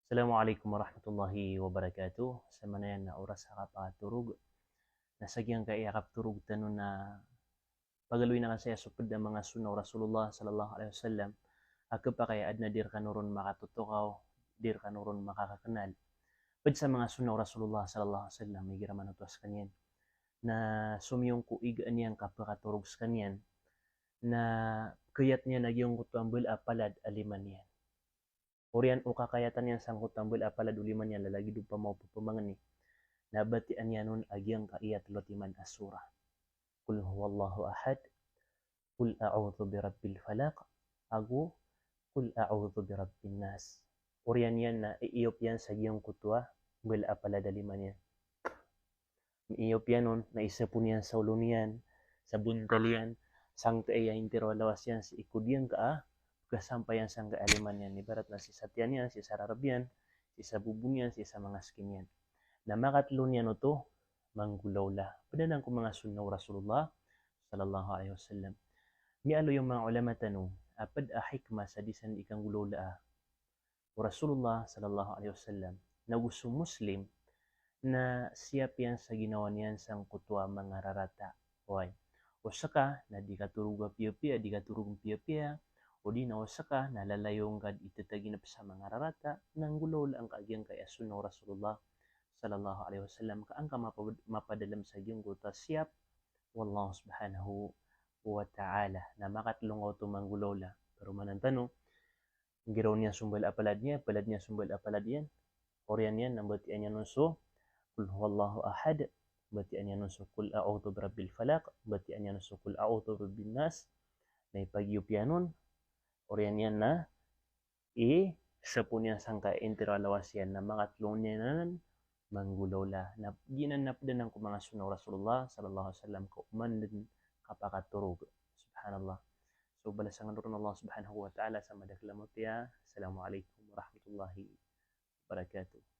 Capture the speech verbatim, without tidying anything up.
Assalamu alaikum warahmatullahi wabarakatuh. Samanaya na oras a kapakatorog. Na sa giyangkaya kaptorog tano na pagaloyin akn saya so pd a manga sunnah o Rasulullah sallallahu alaihi wasallam. A khapakay a adn a di rkano ron makatotokaw, di rkano ron makakaknal. Pd sa manga sunnah o Rasulullah sallallahu alaihi wasallam, igira manoto a skaniyan. Na somiyong ko igaan iyan kapakatorog skaniyan. Na kayat niyan a giyangkoto a mbala a palad a lima niyan. Oriyan o kakayatan iyan sangkoto a mbala a palad o lima niyan, lagid o pamaw pamangni. Na batian iyan on a giyangkaya tlo timan a surah. Qul huwallahu ahad, qul a'udhu birabbil falaq, ago qul a'udhu birabbin nas. Oriyan iyan na iiyop iyan sa giyangkoto a mbala a palad a lima niyan. Miiyop iyan on, na isapon iyan sa olo niyan, sa bontal iyan, sangkai a intiro a lawas iyan sii ko giyangkaya kasampay iyan sangkai a lima niyan. Ibarat na sii sa tiyan iyan, sii sa rarb iyan, sii sa bobo niyan, sii sa manga skin iyan. Na makatlo niyan oto manggolawla. Pd anan ko manga sunnah o Rasulullah sallallahu alaihi wasallam. Miyaaloy o manga ulama tano a pd a hikmah sa di san di kanggolawlaa o Rasulullah sallallahu alaihi wasallam, nago so Muslim na siyap iyan sa ginawa niyan sangkoto a manga rarata. Oway. O ska na di katorog a piyapiya, di katorog piyapiya, odi na o ska na lalayon ka di tataginep sa manga rarata, na nggolawlaan ka a giyangkaya sunnah o Rasulullah sallallahu alaihi wasallam, ka angka mapa-, mapadalem sa giyangkoto a siyap o Allah subhanahu wa ta'ala. Na makatlo nga oto manggolawla. Paromanan tano, Giraw niyan so mbala a palad niyan, palad niyan so mbala a palad iyan. Oriyan iyan na batian iyan on so qul huwallahu ahad, batian iyan on so qul a'udhu birabbil falaq, batian iyan on so qul a'udhu birabbin nas. Na ipagiyop iyan on, oriyan iyan na isapon iyan sangkai a intiro a lawas iyan, na makatlo niyan anan manggolawla. Na giyanan na pd anan ko manga sunnah o Rasulullah sallallahu alaihi wasallam ka oman dn kapakatorog. Subhanallah. So, balasan kano ron o Allah subhanahu wa ta'ala sa madakl a mapiya. Assalamu alaikum warahmatullahi wabarakatuh.